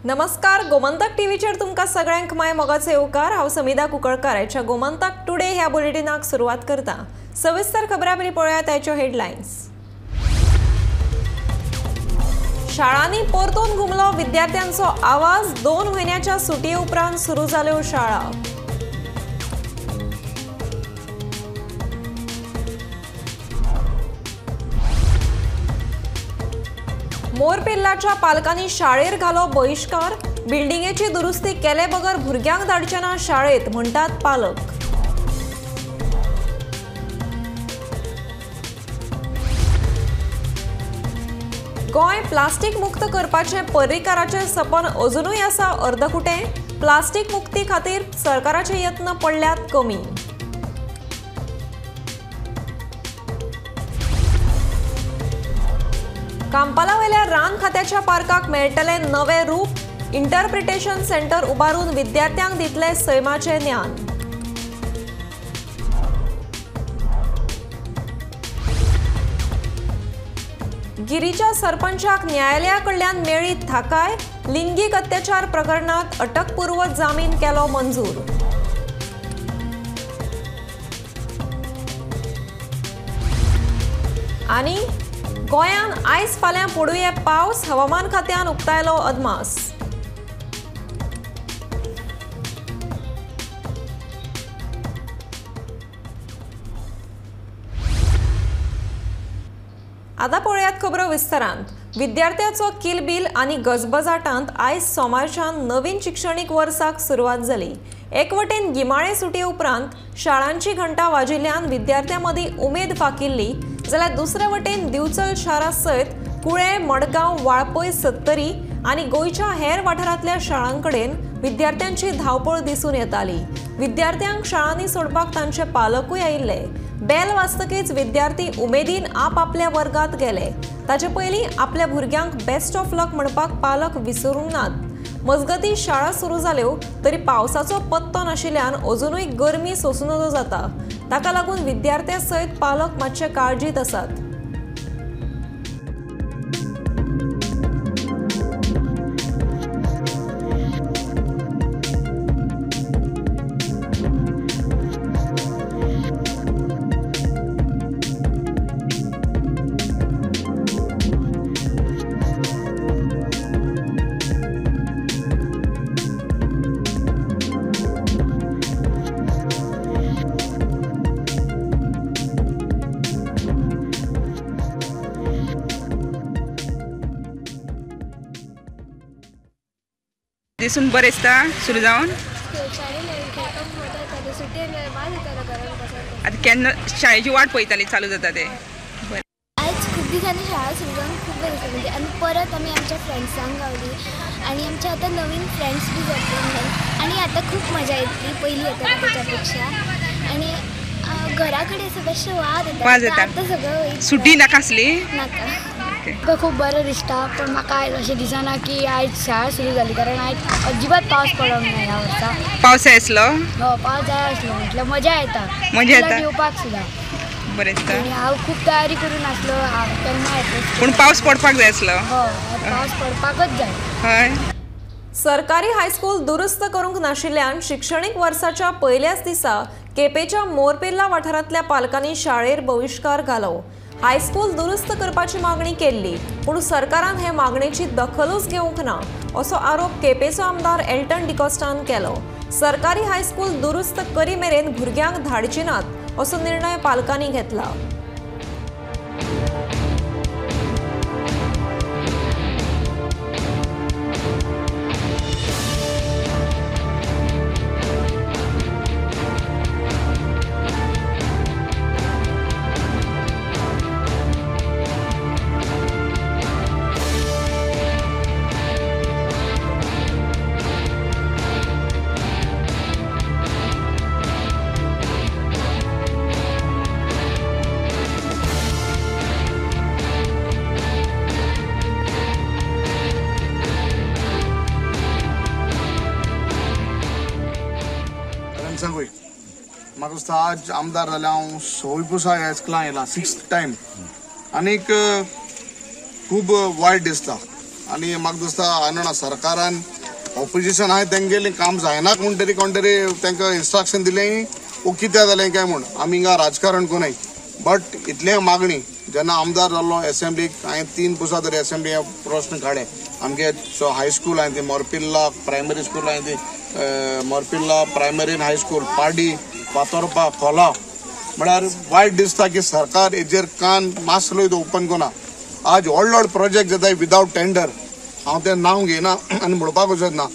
नमस्कार, गोमंतक टीव्हीचेर तुमकां सगळ्यांक my मोगाचो येवकार। हांव समिधा कुंकळकार आयच्या गोमंतक टुडे ह्या बुलेटिनाक सुरवात करता। सविस्तर खबरां पयलीं पळोवया ताच्यो हेडलायन्स। शाळांनी परतून घुमलो विद्यार्थ्यांचो आवाज, 2 म्हयन्याच्या सुटये उपरांत सुरू जाल्यो शाळा। मोरपिर्लाच्या पालकांनी शाळेर घालो बहिश्कार, बिल्डिंगेची दुरुस्ती केले बगर भुरग्यांक धाडचे ना शाळेत म्हणटात पालक। गोंय प्लास्टीक मुक्त करपाचें पर्रीकाराचें सपन अजुनूय आसा अर्दकुटें, प्लास्टीक मुक्ती खातीर सरकाराचे यत्न पडल्यात कमी। कांपालावेल्या रान खात्याच्या पार्काक मेळटलें नवें रूप, इंटरप्रिटेशन सेंटर उबारून विद्यार्थ्यांक दितले सैमाचें ज्ञान। गिरीच्या सरपंचाक न्यायालया कडल्यान मेळ्ळी थाकाय, लिंगीक अत्याचार प्रकरणात अटकपूर्व जामीन केलो मंजूर। आनी गोंयांत आयज फाल्यां पडुये पावस, हवामान खात्यान उक्तायलो अदमास। आतां पळयात खबरो विस्तारांत। विद्यार्थ्याचो किलबील आनी गजबजाटांत आयज सोमारच्यान नवीन शिक्षणीक वर्साक सुरवात जाली। एक वटेन गिमाळे सुटये उपरांत शाळांची घंटा वाजिल्ल्यान विद्यार्थ्यां मदीं उमेद फाकिल्ली, जाल्यार दुसरे वटेन दिवचल शारा सयत कुळे, मडगांव, वाळपय, सत्तरी आनी गोंयच्या हेर वाठारांतल्या शाळांकडेन विद्यार्थ्यांची धांवपळ दिसून येताली। विद्यार्थ्यांक शाळांनी सोडपाक तांचे पालकूय आयिल्ले। बेल वाजतकीच विद्यार्थी उमेदीन आपआपल्या वर्गात गेले। ताचे पयलीं आपल्या भुरग्यांक बेस्ट ऑफ लक म्हणपाक पालक विसरूंक नात। मजगतीं शाळा सुरू जाल्यो तरी पावसाचो पत्तो नाशिल्ल्यान अजुनूय गरमी सोसूं नजो जाता। ताका लागून विद्यार्थ्यां सयत पालक मातशे काळजीत आसात। दिसून बरें दिसता सुरू जावन। आतां केन्ना शाळेची वाट पळयताली चालू जाता ते। आयज खूब दिसांनी शाळा सुरू जावन खूब बरें दिसता, म्हणजे आमी परत आमी आमच्या फ्रेंड्सांक गावली आनी आमचे आतां नवीन फ्रेंड्स बी जातले म्हणून आनी आतां खूब मजा येतली पयलीं येताली तेच्या पेक्षा। आनी घरा कडेन बेश्टे वाज येता, आतां सगळें सुटी नाका आसली नाका। म्हाका खूब बरें दिसता, पूण म्हाका आयज अशें दिसना की आयज शाळा सुरू जाली, कारण आयज अजिबात पावस पडोंक ना ह्या वर्सा। पावस जाय आसलो? हय, पावस जाय आसलो, म्हटल्यार मजा येता, मजा येता येवपाक सुद्दां बरें दिसता। आनी हांव खूब तयारी करून आसलो हांव केन्ना येतलो, पूण पावस पडपाक जाय आसलो। हय, पावस पडपाकच जाय। हय। सरकारी हायस्कूल दुरुस्त करूंक नाशिल्ल्यान शिक्षणीक वर्साच्या पयल्याच दिसा केपेच्या मोरपिर्ला वाठारांतल्या पालकांनी शाळेर बहिश्कार घालो। हायस्कूल दुरुस्त करपाची मागणी केल्ली, पूण सरकारान हे मागणेची दखलूच घेवंक ना असो आरोप केपेचो आमदार एल्टन डिकॉस्टान केलो। सरकारी हायस्कूल दुरुस्त करी मेरेन भुरग्यांक धाडची नात असो निर्णय पालकांनी घेतला। सांगूय म्हाका दिसता आज आमदार जाल्यार हांव सवय पुसा ह्या स्कुलान येयला 6th time, आनीक खूब वायट दिसता। आनी म्हाका दिसता हांवें जाणा सरकारान ऑपोजिशन आहाय तेंगेलें काम जायना कोण तरी कोण तरी तांकां इन्स्ट्रक्शन दिलें वो कित्याक जालें काय म्हूण. आमी हिंगा राजकारण कोनय, बट इतलें मागणी जेन्ना आमदार जाल्लो एसेंब्लीक हांवें 3 पुसा तरी एसेंब्ली हे प्रस्न काडले. आमगे हायस्कूल आहाय ती मोरपिल्ला प्रायमरी स्कूल आहाय ती Morpilla primary and high school Pardi Fatorpa Cola म्हळ्यार वायट दिसता की सरकार हेजेर कान मातसो ओपन कोना. आज व्हड व्हड प्रोजेक्ट जाताय विदावट टेंडर, हांव तें नांव घेयना आनी म्हणपाक वचना.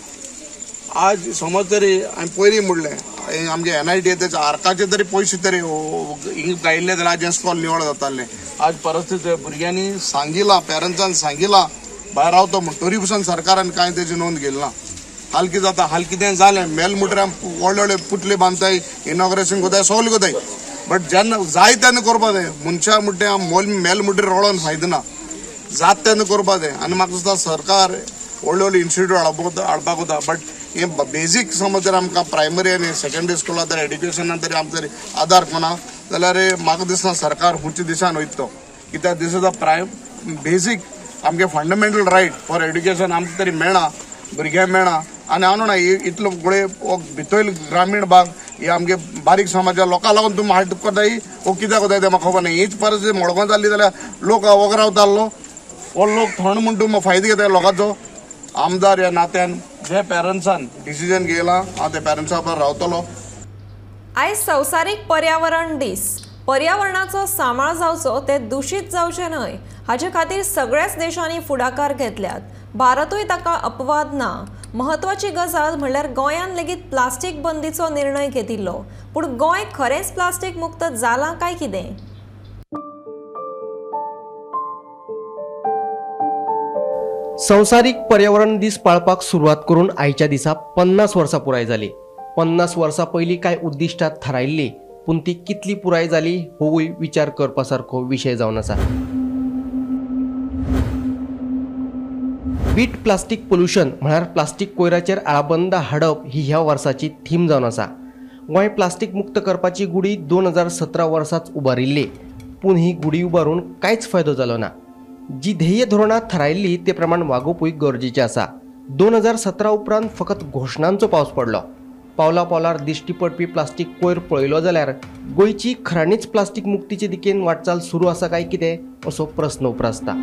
आज समज तरी हांवें पयलीं म्हणलें आमगे NIT तेच्या आर्काचे तरी पयशे तरी हिंग गायिल्ले जाल्यार आज हें स्कॉल निवळ जातालें. आज परिस्थिती भुरग्यांनी सांगिलां, पेरंट्सान सांगिलां भायर रावतो म्हूण, तरी पसून सरकारान कांय तेजी नोंद घेतली ना. हाल कितें जाता, हाल कितें जालें मेल मुटऱ्या व्हडले व्हडले पुतले बांदताय, इनॉग्रेशन कोताय, सगळें कोताय, बट जेन्ना जाय तेन्ना करपा जाय. मनशा म्हणटा मोल मेल मुटरी रोळोन फायदो ना, जात तेन्ना करपा जाय. आनी म्हाका दिसता सरकार व्हडले व्हडले इन्स्टिट्यूट हाडपाक वता, बट हें बेजीक समज जर आमकां प्रायमरी आनी सेकेंडरी स्कुलां तरी एड्युकेशनान तरी आमकां तरी आदार कोना जाल्यार म्हाका दिसना सरकार खंयच्या दिशान वयता तो. कित्याक this is a basic आमगे फंडामेंटल रायट फॉर एड्युकेशन आमकां तरी मेळना, भुरग्यांक मेळना. आनी हांव जाणा इतलो गुळे भितर ग्रामीण भाग हे आमगे बारीक समाजा लोकां लागून तुमी हाड करताय वो कित्याक कोताय तें म्हाका खबर ना. हीच परिस्थिती मडगांव जाल्ली जाल्यार लोक वगो रावतालो, हो लोक थंड म्हूण तूं फायदो घेताय लोकांचो. आमदार ह्या नात्यान जे पेरंट्सान डिसिजन घेयलां हांव त्या पेरंट्सा बरोबर रावतलो. आयज संवसारीक पर्यावरण दीस. पर्यावरणाचो सांबाळ जावचो, ते दुशीत जावचे न्हय हाजे खातीर सगळ्याच देशांनी फुडाकार घेतल्यात. भारतूय ताका अपवाद ना. महत्वाची गजाल म्हणल्यार गोंयान लेगीत प्लास्टीक बंदीचो निर्णय घेतिल्लो, पूण गोंय खरेंच प्लास्टीक मुक्त जालां काय कितें? संवसारीक पर्यावरण दीस पाळपाक सुरवात करून आयच्या दिसा 50 वर्सां पुराय जाली. 50 वर्सां पयलीं कांय उद्दिश्टां थारायिल्लीं, पूण ती कितली पुराय जाली होवूय विचार करपा सारको विशय जावन आसा. बीट प्लास्टीक पोल्युशन म्हळ्यार प्लास्टीक कोयराचेर आळाबंद हाडप ही ह्या वर्साची थीम जावन आसा. गोंय प्लास्टीक मुक्त करपाची गुडी 2017 वर्साच उबारिल्ली, पूण ही गुडी उबारून कांयच फायदो जालो ना. जी ध्येय धोरणां थारायिल्ली ते प्रमाण वागोवपूय गरजेचें आसा. 2017 उपरांत फकत घोशणांचो पावस पडलो. पावला पावलार दिश्टी पडपी प्लास्टीक कोयर पळयलो जाल्यार गोंयची खऱ्यांनीच प्लास्टीक मुक्तीचे दिकेन वाटचाल सुरू आसा काय कितें असो प्रस्न उप्रासता.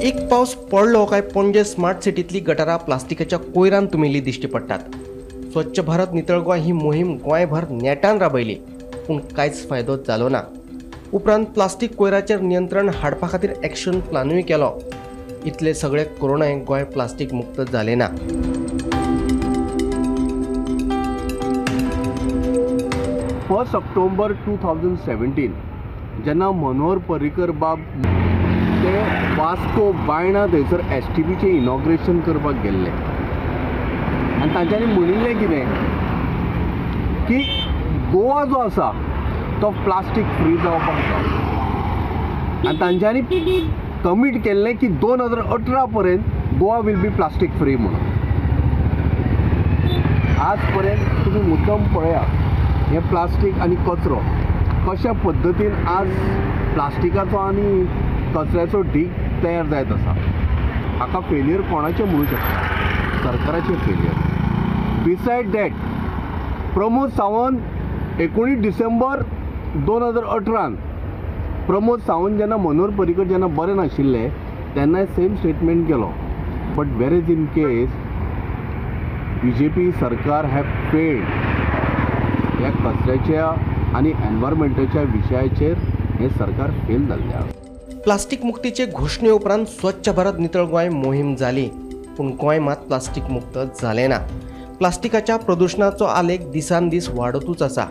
एक पावस पडलो काय पणजे स्मार्ट सिटींतली गटारां प्लास्टिकाच्या कोयरान तुमिल्ली दिश्टी पडटात. स्वच्छ भारत नितळ गोंय ही मोहीम गोंयभर नेटान राबयली, पूण कांयच फायदो जालो ना. उपरांत प्लास्टीक कोयराचेर नियंत्रण हाडपा खातीर एक्शन प्लानूय केलो. इतले सगळे करूनय गोंय प्लास्टीक मुक्त जालें ना. 1 ऑक्टोबर 2017 जेन्ना मनोहर पर्रीकर बाब ते वास्को बायणा थंयसर STPचें इनॉग्रेशन करपाक गेल्ले आनी तांच्यांनी म्हणिल्लें कितें की गोवा जो आसा तो प्लास्टीक फ्री जावपाक जाय आनी तांच्यांनी कमीट केल्लें की 2018 पर्यंत Goa will be plastic free म्हणून. आज पर्यंत तुमी मुद्दम पळयात हें प्लास्टीक आनी कचरो कशा पद्दतीन आज प्लास्टिकाचो आनी कचऱ्याचो ढीग तयार जायत आसा. हाका फेलियर कोणाचें म्हणू शकता? सरकाराचें failure. Beside that Pramod Sawant 19 December 2018 Pramod Sawant जेन्ना मनोहर पर्रीकर जेन्ना बरे नाशिल्ले तेन्नाय सेम स्टेटमेंट केलो. But where is in case BJP सरकार have failed ह्या कचऱ्याच्या आनी एनवायरमेंटाच्या विशयाचेर हें सरकार फेल जाल्लें आसा. प्लास्टीक मुक्तीचे घोशणे उपरांत स्वच्छ भारत नितळ गोंय मोहीम जाली, पूण गोंय मात प्लास्टीक मुक्त जालें ना. प्लास्टिकाच्या प्रदुशणाचो आलेख दिसान दीस वाडतूच आसा.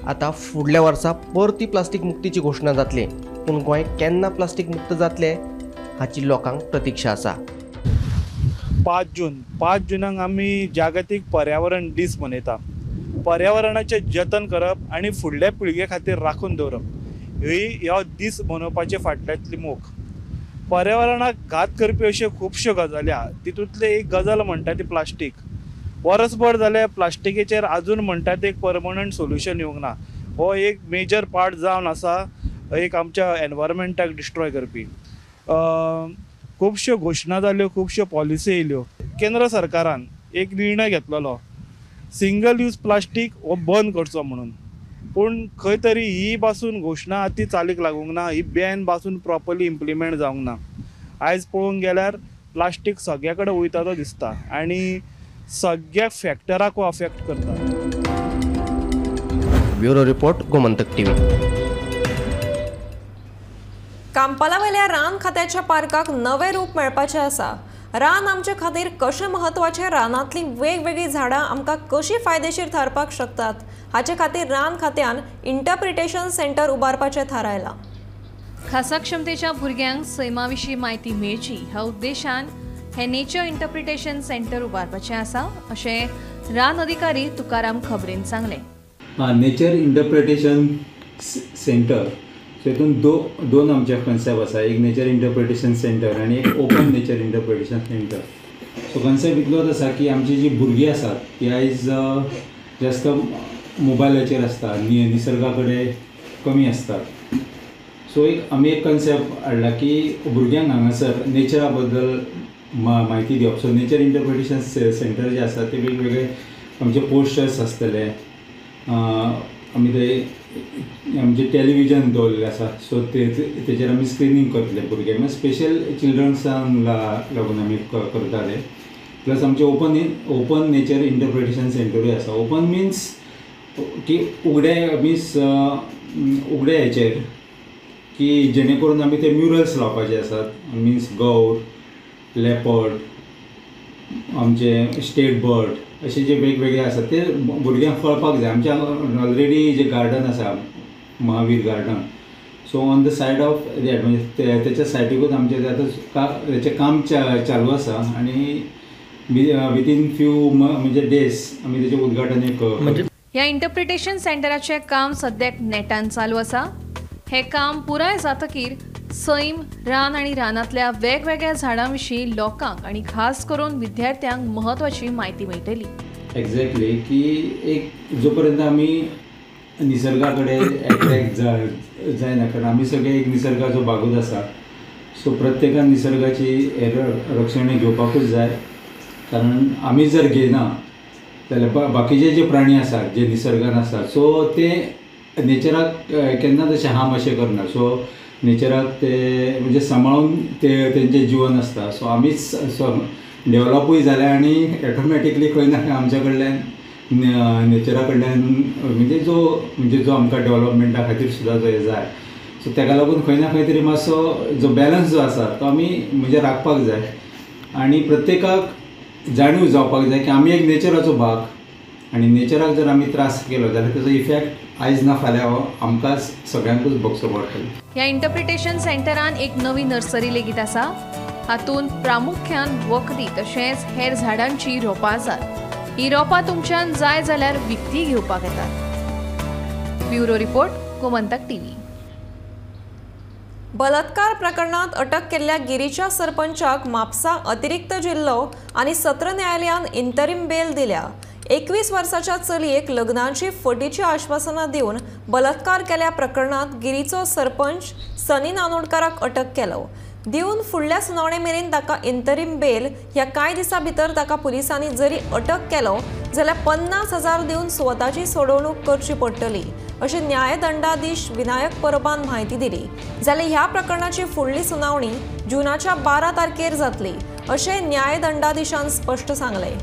आतां फुडल्या वर्सा परती प्लास्टीक मुक्तीची घोशणा जातली, पूण गोंय केन्ना प्लास्टीक मुक्त जातलें हाची लोकांक प्रतिक्षा आसा. 5 जूनाक आमी जागतीक पर्यावरण दीस मनयता. पर्यावरणाचें जतन करप आनी फुडल्या पिळगे खातीर राखून दवरप ही ह्या दीस मनोवपाचे फाटल्यांतली मोख. पर्यावरणाक घात करपी अश्यो खुबश्यो गजाली आहा, तितूंतली एक गजाल म्हणटा ती प्लास्टीक. वर्सभर जालें प्लास्टिकेचेर आजून म्हणटात एक परमनंट सोल्युशन येवंक ना. हो एक मेजर पार्ट जावन आसा एक आमच्या एनवायरमेंटाक डिस्ट्रॉय करपी. खुबश्यो घोशणा जाल्यो, खुबश्यो पॉलिसी येयल्यो. केंद्र सरकारान एक निर्णय घेतलेलो सिंगल यूज प्लास्टीक हो बंद करचो म्हणून, पूण खंय तरी ही पासून घोशणा आतां चालीक लागूंक ना, ही बॅन पासून प्रॉपरली इम्प्लिमेंट जावंक ना. आयज पळोवंक गेल्यार प्लास्टीक सगळ्या कडेन वयता तो दिसता आनी सगळ्या फॅक्टराक अफेक्ट करता. Bureau report, Gomantak TV. कांपालावेल्या रान खात्याच्या पार्काक नवें रूप मेळपाचें आसा. रान आमचे खातीर कशें म्हत्वाचें, रानांतलीं वेगवेगळीं झाडां आमकां कशीं फायदेशीर थारपाक शकतात हाचे खातीर रान खात्यान इंटरप्रिटेशन सेंटर उबारपाचें थारायलां. खासा क्षमतेच्या भुरग्यांक सैमा विशीं म्हायती मेळची ह्या उद्देशान हे नेचर इंटरप्रिटेशन सेंटर उबारपाचें आसा अशें रान अधिकारी तुकाराम खबरेन सांगलें. नेचर इंटरप्रिटेशन सेंटर, सो हितून दोन आमचे कन्सेप्ट आसा, एक नेचर इंटरप्रिटेशन सेंटर आनी एक open nature interpretation centre. So concept इतलोच आसा की आमची जी भुरगीं आसात ती आयज जास्त मोबायलाचेर आसता, निसर्गा कडेन कमी आसतात. सो एक आमी एक कन्सेप्ट हाडला की भुरग्यांक हांगासर नेचरा बद्दल म्हायती दिवप. सो नेचर इंटरप्रिटेशन सेंटर जे आसा ते वेगवेगळे आमचे पोस्टर्स आसतले, आमी ते आमचे टेलिविजन दवरलेलें आसा, सो तेचेर आमी स्क्रिनींग करतले भुरग्यांक, स्पेशल चिल्ड्रन्सांक लागून आमी करताले. प्लस आमचे ओपन नेचर इंटरप्रिटेशन सेंटरूय आसा. ओपन मिन्स की उगडे, मिन्स उगडे हेचेर की जेणे करून आमी ते म्युरल्स लावपाचे आसात, मिन्स गौर, लेपर्ड, आमचे स्टेट बर्ड, अशे जे वेगवेगळे आसात ते भुरग्यांक कळपाक जाय. आमच्या ऑलरेडी जे गार्डन आसा Mahavir garden, so on the side of that म्हणजे तेच्या सायडीकूच आमचें आतां तेचें काम चालू आसा आनी विदीन फ्यू म्हणजे डेज आमी तेचें उद्घाटन एक. ह्या इंटरप्रिटेशन सेंटराचें काम सद्याक नेटान चालू आसा. हें काम पुराय जातकीर सैम, रान आनी रानांतल्या वेगवेगळ्या झाडां विशीं लोकांक आनी खास करून विद्यार्थ्यांक म्हत्वाची म्हायती मेळटली. एक्झॅक्टली की एक जो पर्यंत आमी निसर्गा कडेन एट्रॅक्ट जायना, कारण आमी सगळे एक निसर्गाचो भागूच आसा. सो प्रत्येकान निसर्गाची रक्षण घेवपाकूच जाय, कारण आमी जर घेयना जाल्यार बाकीचे जे प्राणी आसात जे निसर्गान आसात सो ते नेचराक केन्ना तशें हार्म अशें करना. सो नेचराक ते म्हणजे सांबाळून ते तेंचें जिवन आसता. सो आमीच डेवलपूय जाले आनी ऑटोमॅटिकली खंय ना खंय आमच्या कडल्यान नेचरा कडल्यान म्हणजे जो आमकां डेवलपमेंटा खातीर सुद्दां जो जाय, सो तेका लागून खंय ना खंय तरी मातसो जो बॅलन्स जो आसा तो आमी म्हणजे राखपाक जाय आनी प्रत्येकाक जाणीव जावपाक जाय की आमी एक नेचराचो भाग आनी नेचराक जर आमी त्रास केलो जाल्यार तेजो इफेक्ट आयज ना फाल्यां हो आमकां सगळ्यांकूच भोगचो पडटलो. ह्या इंटरप्रिटेशन सेंटरान एक नवी नर्सरी लेगीत आसा. हातूंत प्रामुख्यान वखदी तशेंच हेर झाडांची रोपां आसात. ही रोपां तुमच्यान जाय जाल्यार विकती घेवपाक येतात. Bureau report, Gomantak TV. बलात्कार प्रकरणात अटक केल्ल्या गिरीच्या सरपंचाक म्हापसा अतिरिक्त जिल्लो आनी सत्र न्यायालयान इंटरीम बेल दिल्या. 21 वर्साच्या चलयेक लग्नाची फटीची आश्वासनां दिवन बलात्कार केल्या प्रकरणात गिरीचो सरपंच सनी नानोडकाराक अटक केलो. दिवन फुडल्या सुनावणे मेरेन ताका इंटरीम बेल ह्या कांय दिसां भितर ताका पुलिसांनी जरी अटक केलो जाल्यार 50,000 दिवन स्वताची सोडवणूक करची पडटली अशें न्यायदंडाधीश विनायक परबान म्हायती दिली. जाल्यार ह्या प्रकरणाची फुडली सुनावणी जूनाच्या 12 तारखेर जातली अशें न्यायदंडाधीशान स्पश्ट सांगलें.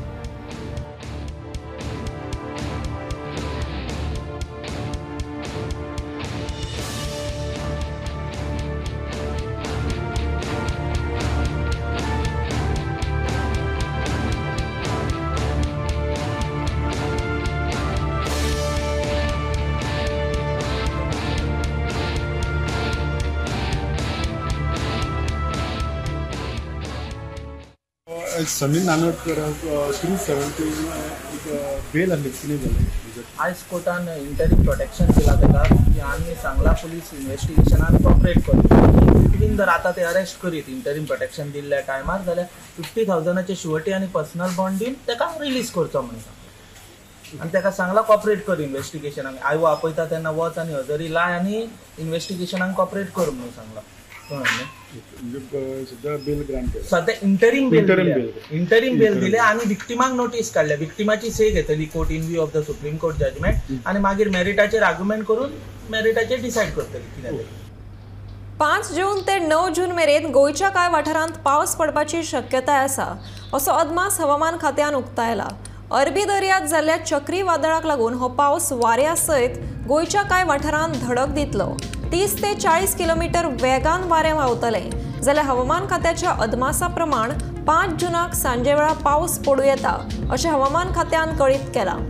समीर नानोडकर 370 एक बेल आसली कितें जालें? आयज कोर्टान इंटरीम प्रोटेक्शन दिला ताका की आमी सांगला पुलीस इन्वेस्टिगेशनान कॉपरेट कर. बिटवीन जर आतां ते अरेस्ट करीत इंटरीम प्रोटेक्शन दिल्ल्या टायमार जाल्यार 50,000 शुअरिटी आनी पर्सनल बॉन्ड दिवन ताका रिलीज करचो म्हणून सांगला आनी ताका सांगला कॉपरेट कर इन्वेस्टिगेशनाक. आयवो आपयता तेन्ना वच आनी हजरी लाय आनी इन्वेस्टिगेशनाक कॉपरेट कर म्हणून सांगला. सध्या इंटरीम बेल इंटरीम बेल दिले आनी विक्टिमाक नोटीस काडल्या. विक्टिमाची से घेतली court in view of the supreme court judgment आनी मागीर मेरिटाचेर आर्ग्युमेंट करून मेरिटाचेर डिसायड करतली कितें. 5 जून ते 9 जून मेरेन गोंयच्या कांय वाठारांत पावस पडपाची शक्यताय आसा असो अदमास हवामान खात्यान उक्तायला. अरबी दर्यांत जाल्ल्या चक्रीवादळाक लागून हो पावस वाऱ्या सयत गोंयच्या कांय वाठारांत धडक दितलो. 30 ते 40 किलोमीटर वेगान वारें व्हांवतलें. जाल्यार हवामान खात्याच्या अदमासा प्रमाण 5 जुनाक सांजेवेळा पावस पडूं येता अशें हवामान खात्यान कळीत केलां.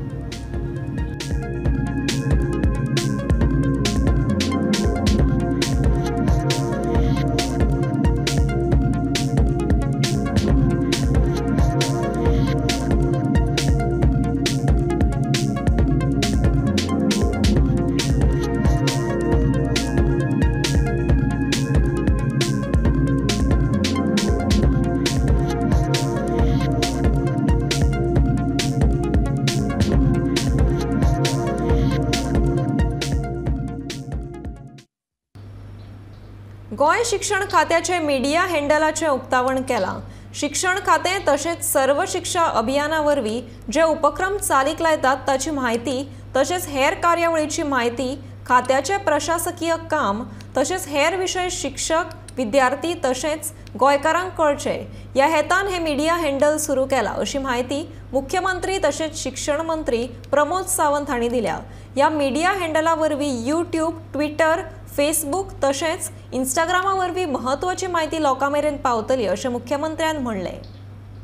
गोंय शिक्षण खात्याचे मिडिया हँडलाचें उक्तावण केलां. शिक्षण खातें तशेंच सर्व शिक्षा अभियाना वरवीं जे उपक्रम चालीक लायतात ताची म्हायती तशेंच हेर कार्यावळीची म्हायती, खात्याचें प्रशासकीय काम तशेंच हेर विशय शिक्षक, विद्यार्थी तशेंच गोंयकारांक कळचे ह्या हेतान हे मिडिया हँडल सुरू केला अशी म्हायती मुख्यमंत्री तशेंच शिक्षण मंत्री प्रमोद सावंत हांणी दिल्या. ह्या मिडिया हँडला वरवीं यूट्यूब, ट्विटर, फेसबूक तशेंच इंस्टाग्रामा वरवीं म्हत्वाची म्हायती लोकां मेरेन पावतली अशें मुख्यमंत्र्यान म्हणलें.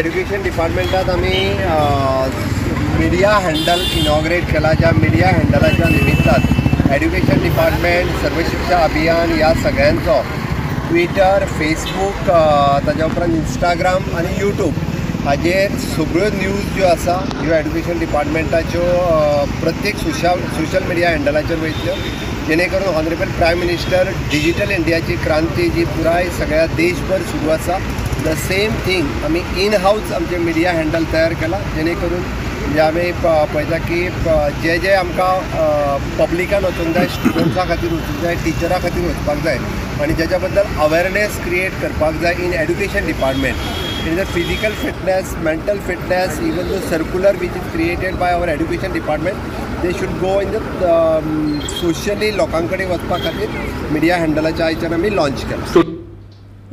एड्युकेशन डिपार्टमेंटात आमी मिडिया हँडल इनॉग्रेट केला. ज्या मिडिया हँडलाच्या निमित्तान एड्युकेशन डिपार्टमेंट, सर्व शिक्षा अभियान ह्या सगळ्यांचो ट्विटर, फेसबूक, ताज्या उपरांत इंस्टाग्राम आनी यूट्यूब हाजेर सगळ्यो न्यूज ज्यो आसा ह्यो एड्युकेशन डिपार्टमेंटाच्यो प्रत्येक सोशल मिडिया हँडलाचेर वयतल्यो, जेणे करून ऑनरेबल प्रायम मिनिस्टर डिजिटल इंडियाची क्रांती जी पुराय सगळ्या देशभर सुरू आसा, the same thing आमी इन हावज आमचें मिडिया हँडल तयार केला, जेणे करून म्हणजे आमी पळयता की जे जे आमकां पब्लिकान वचूंक जाय, स्टुडंट्सां खातीर वचूंक जाय, टिचरां खातीर वचपाक जाय आनी ज्याच्या बद्दल अवेरनेस क्रिएट करपाक जाय in education department, in the physical fitness, mental fitness, even the circular which is created by our education department, they should go in the socially लोकां कडेन वचपा खातीर मिडिया हँडलाच्या आयच्यान आमी लॉन्च केला.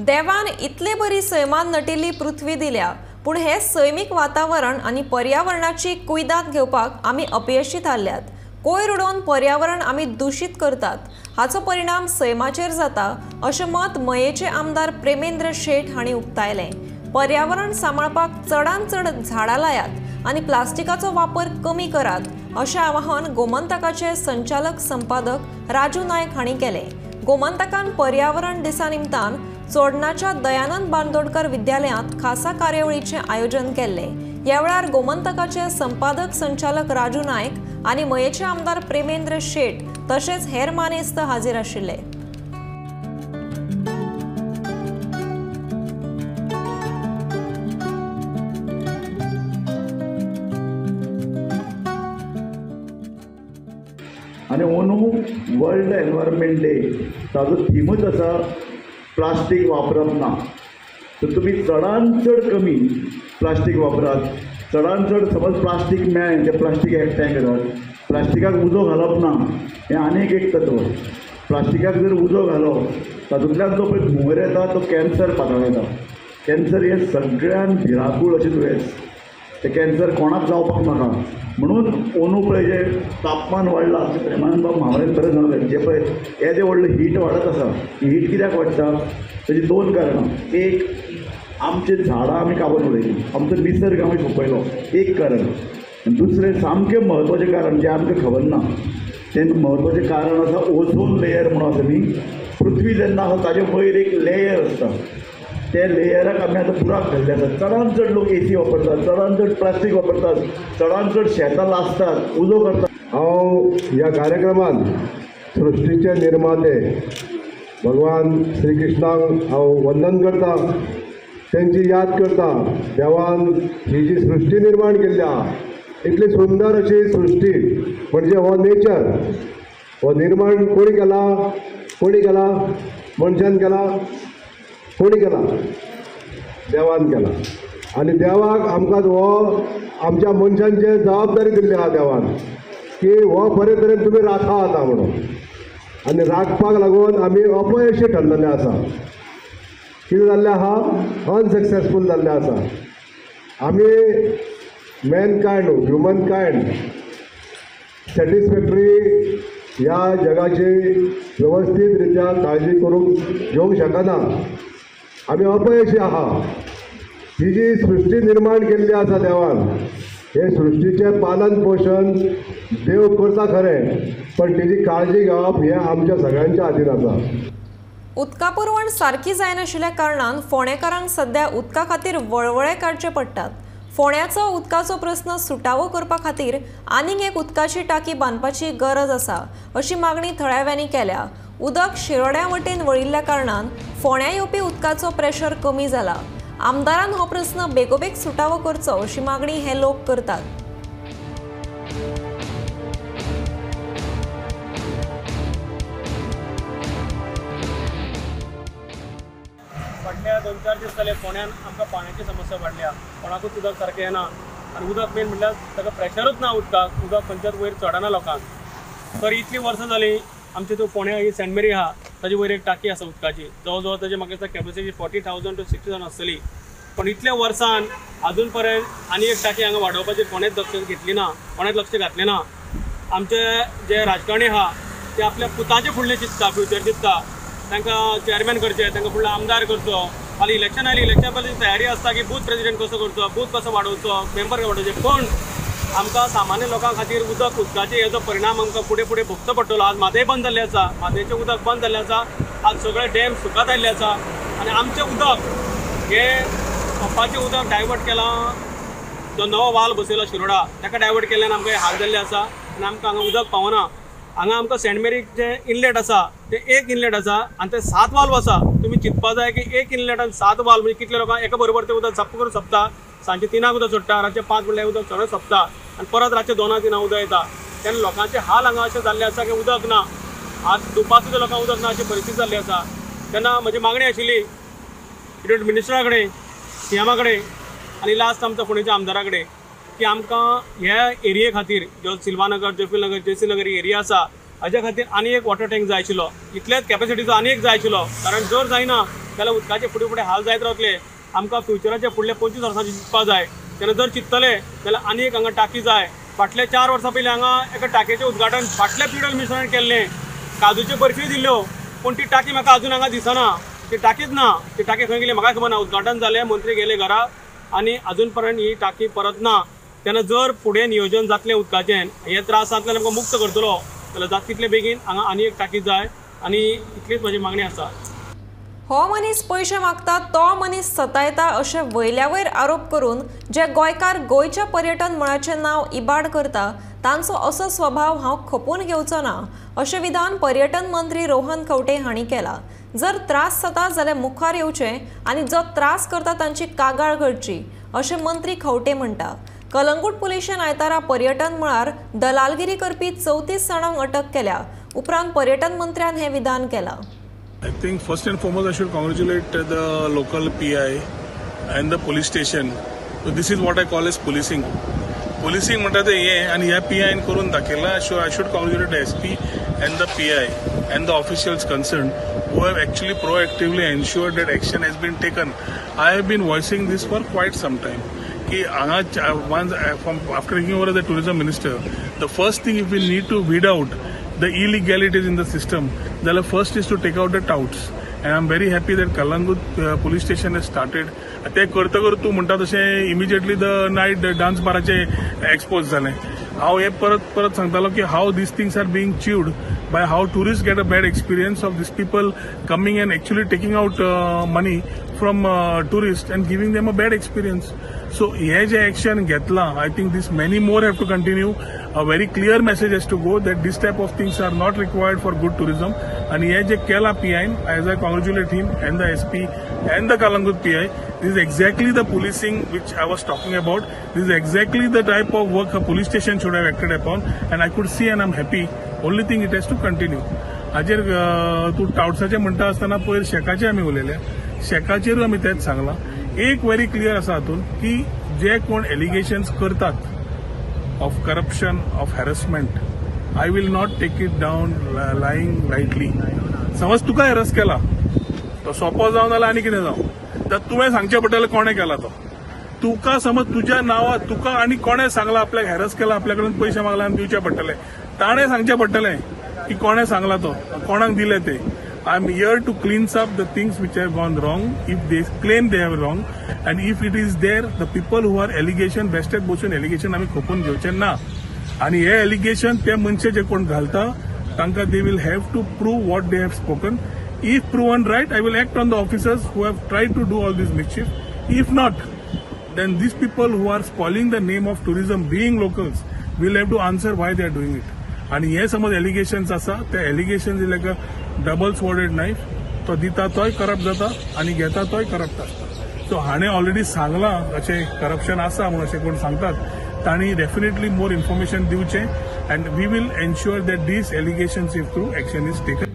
देवान इतले बरी सैमान नटिल्ली पृथ्वी दिल्या, पूण हे सैमीक वातावरण आनी पर्यावरणाची कुयदाद घेवपाक आमी अपयशी थारल्यात. कोयर उडोवन पर्यावरण आमी दुशीत करतात, हाचो परिणाम सैमाचेर जाता अशें मत मयेचे आमदार प्रेमेंद्र शेट हांणी उक्तायलें. पर्यावरण सांबाळपाक चडांत चड झाडां लायात आनी प्लास्टिकाचो वापर कमी करात अशें आवाहन गोमंतकाचे संचालक संपादक राजू नायक हांणी केलें. गोमंतकान पर्यावरण दिसा निमतान चोडणाच्या दयानंद बांदोडकर विद्यालयांत खासा कार्यावळीचें आयोजन केल्लें. ह्या वेळार गोमंतकाचे संपादक संचालक राजू नायक आनी मयेचे आमदार प्रेमेंद्र शेट तशेंच हेर मानेस्त हाजीर आशिल्ले. आनी अंदू वर्ल्ड एनवायरमेंट डे ताजो थिमूच आसा प्लास्टीक वापरप ना. तर तुमी चडान चड कमी प्लास्टीक वापरात, चडान चड समज प्लास्टीक मेळ्ळें तें प्लास्टीक एकठांय करात, प्लास्टिकाक उजो घालप ना हें आनीक एक तत्व. प्लास्टिकाक जर उजो घालो तातूंतल्यान जो पळय धुंवर येता तो कॅन्सर पातळायता. कॅन्सर हें सगळ्यान भिरांकूळ अशें दुयेंस, तें कॅन्सर कोणाक जावपाक नाका. म्हणून अंदू पळय जें तापमान वाडलां तें प्रेमानंद बाब म्हावळेन बरें सांगलें, जें पळय येदें व्हडलें हीट वाडत आसा, ही हीट कित्याक वाडटा ताची दोन कारणां. एक, आमचीं झाडां आमी कापून उडयलीं, आमचो निसर्ग आमी सोंपयलो, एक कारण. आनी दुसरें सामकें म्हत्वाचें कारण जें आमकां खबर ना, तें म्हत्वाचें कारण आसा ओझोन लेयर म्हणून आसा न्ही, पृथ्वी जेन्ना आसा ताजे वयर एक लेयर आसता, ते लेयराक आमी आतां बुराक घाल्ले आसात. चडान चड लोक ए सी वापरतात, चडान चड प्लास्टीक वापरतात, चडान चड शेतां लासतात, उजो करतात. हांव ह्या कार्यक्रमान सृश्टीचे निर्माते भगवान श्रीकृष्णाक हांव वंदन करता, तेंची याद करता. देवान ही जी सृश्टी निर्माण केल्ली आहा, इतली सुंदर अशी सृश्टी, म्हणजे हो नेचर हो निर्माण कोणी केला? कोणी केला? मनशान केला? कोणी केला? देवान केला. आनी देवाक आमकां हो आमच्या मनशांचे जबाबदारी दिल्ली आहा देवान की हो बरे तरेन तुमी राखा आतां म्हणून. आनी राखपाक लागून आमी अपयशी ठरलेले आसा. कितें जाल्लें आहा? अनसक्सेसफूल जाल्लें आसा. आमी मॅनकायंड, ह्युमन कायंड सॅटिस्फॅक्टरी ह्या जगाची वेवस्थीत रित्या काळजी करूंक घेवंक शकना. आमी अपयशी आहा. ही जी सृश्टी निर्माण केल्ली आसा देवान, हे सृश्टीचें पालन पोशण देव करता खरें, पण तेजी काळजी घेवप हें आमच्या सगळ्यांच्या हातीन आसा. उदका पुरवण सारकी जायनाशिल्ल्या कारणान फोंडेकारांक सध्या उदका खातीर वळवळे काडचे पडटात. फोंड्याचो उदकाचो प्रस्न सुटावो करपा खातीर आनीक एक उदकाची टाकी बांदपाची गरज आसा अशी मागणी थळाव्यांनी केल्या. उदक शिरोड्या वटेन वळिल्ल्या कारणान फोंड्या येवपी उदकाचो प्रेशर कमी जाला. आमदारान हो प्रस्न बेगोबेग सुटावो करचो अशी मागणी हे लोक करतात. फाटल्या 2-4 दीस जाले फोंड्यान आमकां पाण्याची समस्या वाडल्या. कोणाकूच उदक सारकें येना आनी उदक मेन म्हणल्यार ताका प्रेशरूच ना उदकाक. उदक खंयच्याच वयर चडना लोकांक. तर इतलीं वर्सां जालीं आमचे तो फोंड्या ही सेंट मेरी आहा ताजे वयर एक टाकी आसा उदकाची. जवळ जवळ ताजी म्हाका दिसता कॅपेसिटी 40,000 to 60,000 आसतली. पण इतल्या वर्सान आजून पर्यंत आनी एक टाकी हांगा वाडोवपाचेर कोणेच लक्ष घेतली ना, कोणेच लक्ष घातलें ना. आमचे जे राजकारणी आहा ते आपल्या पुताचे फुडलें चिंतता, फ्युचर चिंतता. तांकां चेअरमॅन करचें, तांकां फुडलो आमदार करचो. फाल्यां इलेक्शन आयलें, इलेक्शन पयलीं तयारी आसता की बूथ प्रेजिडेंट कसो करचो, बूथ कसो वाडोवचो, मेंबर वाडोवचे. पूण आमकां सामान्य लोकां खातीर उदक उदकाचेर हेजो परिणाम आमकां फुडें फुडें भोगचो पडटलो. आज म्हादय बंद जाल्लें आसा, म्हादयचें उदक बंद जाल्लें आसा. आज सगळे डॅम सुकात आयिल्ले आसा आनी आमचें उदक हें पंपाचें उदक डायवर्ट केलां. जो नवो वाल बसयलो शिरोडा ताका डायवर्ट केल्ल्यान आमकां हे हाल जाल्ले आसा आनी आमकां हांगा उदक पावना. हांगा आमकां सेंट मेरीक जें इनलेट आसा तें एक इनलेट आसा आनी ते 7 वाल्व आसा. तुमी चिंतपा जाय की एक इनलेट आनी 7 वाल्व म्हणजे कितले लोकांक एका बरोबर तें उदक साप्प करून सोंपता. सांजचे 3 उदक सोडटा, रातचे 5 म्हणल्यार उदक सगळें सोंपता आनी परत रातचे 2-3 उदक येता. तेन्ना लोकांचे हाल हांगा अशें जाल्ले आसा की उदक ना, आज दुपार सुद्दां लोकांक उदक ना अशी परिस्थिती जाल्ली आसा. तेन्ना म्हजी मागणी आशिल्ली मिनिस्टरा कडेन, सीएमा कडेन आनी लास्ट आमच्या फोंडेच्या आमदारा कडेन की आमकां ह्या एरिये खातीर जो सिल्वानगर, जोफील नगर, जेसी नगर एरिया आसा हाज्या खातीर आनी एक वॉटर टँक जाय आशिल्लो. इतलेच कॅपेसिटीचो आनी एक जाय आशिल्लो. कारण जर जायना जाल्यार उदकाचे फुडें फुडें हाल जायत रावतले. आमकां फ्युचराचे फुडले 25 वर्सांचे चिंतपा जाय. तेन्ना जर चिंततले जाल्यार आनी एक हांगा टाकी जाय. फाटल्या 4 वर्सां पयलीं हांगा एका टाकयेचें उद्घाटन फाटल्या पिडल मिनिस्टरान केल्लें. काजूच्यो बर्फी दिल्ल्यो, पूण ती टाकी म्हाका अजून हांगा दिसना. ती टाकीच ना, ती टाकी खंय गेली म्हाका खबर ना. उद्घाटन जालें, मंत्री गेले घरा आनी अजून पर्यंत ही टाकी परत ना. तेन्ना जर फुडें नियोजन जातलें उदकाचें, हे त्रासांतल्यान आमकां मुक्त करतलो जाल्यार जाता तितले बेगीन हांगा आनी एक टाकी जाय आनी इतलीच म्हजी मागणी आसा. हो मनीस पयशे मागता, तो मनीस सतायता अशे वयल्या वयर आरोप करून जे गोंयकार गोंयच्या पर्यटन मळाचें नांव इबाड करता तांचो असो स्वभाव हांव खपोवन घेवचो ना अशें विधान पर्यटन मंत्री रोहन खंवटे हांणी केलां. जर त्रास जाता जाल्यार मुखार येवचे आनी जो त्रास करता तांची कागाळ करची अशें मंत्री खंवटे म्हणटा. कलंगूट पुलिशेन आयतारा पर्यटन मळार दलालगिरी करपी 34 जाणांक अटक केल्या उपरांत पर्यटन मंत्र्यान हें विधान केलां. I think first and foremost I should congratulate the local PI and the police station. So this is what I call as policing. Policing म्हणटा ते हें आनी ह्या PI न करून दाखयलां. I should congratulate the SP and the PI and the officials concerned who have actually proactively ensured that action has been taken. I have been voicing this for quite some time. Ki hanga once from after taking over as the tourism minister, the first thing if we need to weed out the illegalities in the system, the first is to take out the touts. And I'm very happy that Kalangut police station has started. ते करतकर तूं म्हणटा तशें immediately the night dance बाराचे expose जालें. हांव हें परत परत सांगतालो की how these things are being chewed by how tourist get a bad experience of these people coming and actually taking out money from tourist and giving them a bad experience. So हे जे action घेतलां, I think this many more have to continue. A very clear message has to go that this type of things are not required for good tourism. आनी हे जे केलां PIN, as I congratulate him and the SP and the Calangute PI, this is exactly the policing which I was talking about. This is exactly the type of work a police station should have acted upon, and I could see and I am happy. Only thing it has to continue. हाजेर तूं टावट्साचें म्हणटा आसतना पयर शेकाचें आमी उलयले, शेकाचेरूय आमी तेंच सांगलां. एक व्हेरी क्लियर आसा हातूंत की जे कोण एलिगेशन्स करतात of corruption, of harassment, I will not take it down lying lightly. समज तुका हॅरस केला, तो सोंपो जावं नाल्यार आनी कितें जावं, तर तुवें सांगचें पडटलें कोणें केला तो. तुका समज तुज्या नांवा तुका आनी कोणें सांगलां आपल्याक हॅरस केला, आपल्या कडेन पयशे मागला आनी दिवचे पडटले, ताणें सांगचें पडटलें की कोणें सांगलां तो, कोणाक दिले ते. I am here to cleanse up the things which have gone wrong, if they claim they have wrong, and if it is there, the people who are allegation, बेश्टेच बसून एलिगेशन आमी खोपून घेवचे ना. आनी हे एलिगेशन ते मनशे जे कोण घालता तांकां they will have to prove what they have spoken. If proven right, I will act on the officers who have tried to do all this mischief. If not, then these people who are spoiling the name of tourism, being locals, will have to answer why they are doing it. आनी हे समज allegations आसा, ते allegations is like a double sworded knife. तो दिता तोय corrupt जाता आनी घेता तोय करप्ट आसता. सो हाणें ऑलरेडी सांगलां अशें करप्शन आसा म्हणून अशें कोण सांगतात तांणी डेफिनेटली मोर इन्फॉर्मेशन दिवचें, and we will ensure that these allegations if true action is taken.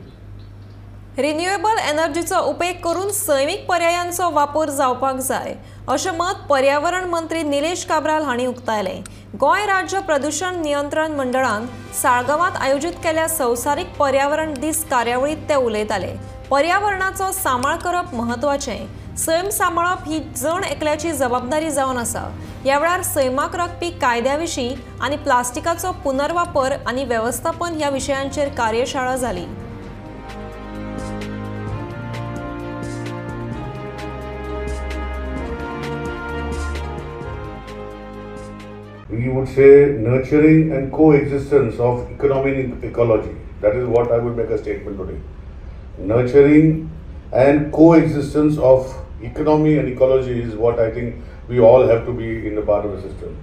Renewable एनर्जीचो उपेग करून सैमीक पर्यायांचो वापर जावपाक जाय अशें मत पर्यावरण मंत्री निलेश काब्राल हांणी उक्तायलें. गोंय राज्य प्रदूषण नियंत्रण मंडळान साळगांवांत आयोजीत केल्या संवसारीक पर्यावरण दीस कार्यावळींत ते उलयताले. पर्यावरणाचो सांबाळ करप म्हत्वाचें, सैम सांबाळप ही जण एकल्याची जबाबदारी जावन आसा. ह्या वेळार सैमाक राखपी कायद्या विशीं आनी प्लास्टिकाचो पुनर्वापर आनी वेवस्थापन ह्या विशयांचेर कार्यशाळा जाली. We would say nurturing and coexistence of economy and ecology. That is what I would make a statement today. Nurturing and coexistence of economy and ecology is what I think we all have to be in the part of the system.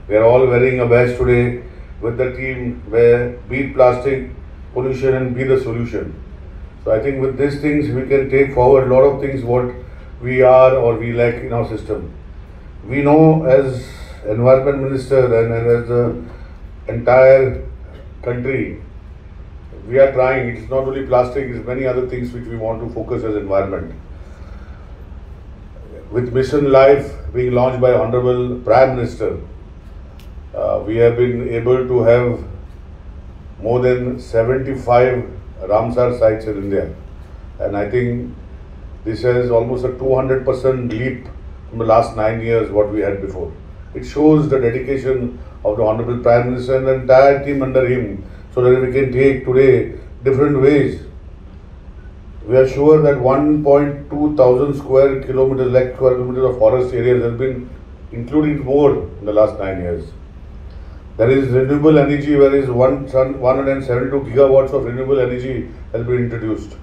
We are all wearing a badge today with the team where beat plastic pollution and be the solution. So I think with these things we can take forward a lot of things what we are or we lack in our system. We know as Environment Minister and as the entire country, we are trying. It's not only plastic, it's many other things which we want to focus as environment. With Mission Life being launched by Honorable Prime Minister, we have been able to have more than 75 Ramsar sites in India. And I think this is almost a 200% leap from the last 9 years what we had before. It shows the dedication of the Honorable Prime Minister and the entire team under him, so that we can take today different ways. We are sure that 1.2 thousand square kilometers, lakh square kilometers of forest areas has been included more in the last 9 years. There is renewable energy, where is 172 gigawatts of renewable energy has been introduced.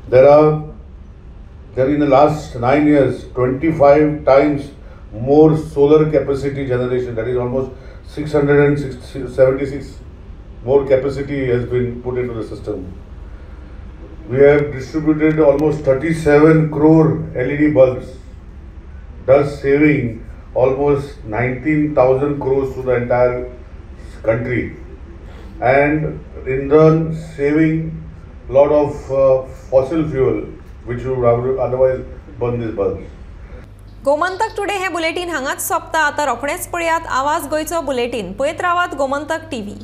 There in the last 9 years, 25 times more solar capacity generation, that is almost 676 more capacity has been put into the system. We have distributed almost 37 crore LED bulbs, thus saving almost 19,000 crores to the entire country, and in turn saving lot of fossil fuel which would otherwise burn these bulbs. Gomantak today हे bulletin हांगाच सोंपता. आतां रोखडेंच पळयात आवाज गोंयचो bulletin. पळयत रावात गोमंतक टीव्ही.